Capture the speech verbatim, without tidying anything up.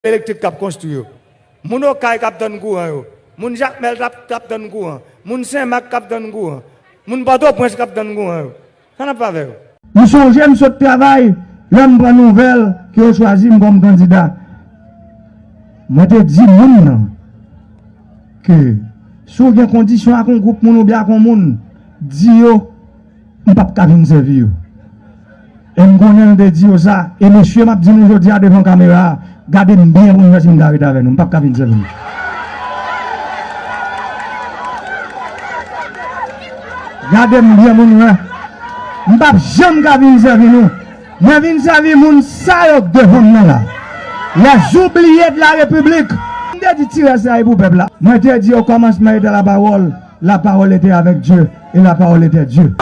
elektrik k ap konstwi yo, moun Okay k ap tann kouran yo, moun Jakmèl k ap, k ap tann kouran, moun Senmak k ap tann kouran, moun Pòtoprens k ap tann kouran yo. Sa n ap fè avè yo? M sonje m sot travay, lè m pran nouvèl ke yo chwazi m kòm kandida. Mwen te di moun nan ke si w gen kondisyon ak yon gwoup moun oubyen ak yon moun, di yo, m p ap ka vin sèvi yo. E m konnen l te di yo sa, e mesye m ap di nou jodi a devan kamera a, gade m byen pou nou wè si m ka ret avè nou, m p ap ka vin sèvi nou. Gade m byen pou nou wè. M p ap janm ka vin sèvi nou. Mwen vin sèvi moun sa yo k devan m nan la. Les oubliés de la République. M te di ti rès la e pou pèp la. Mwen te di o kòmansman était la parole, la parole était avec Dieu, et la parole était Dieu.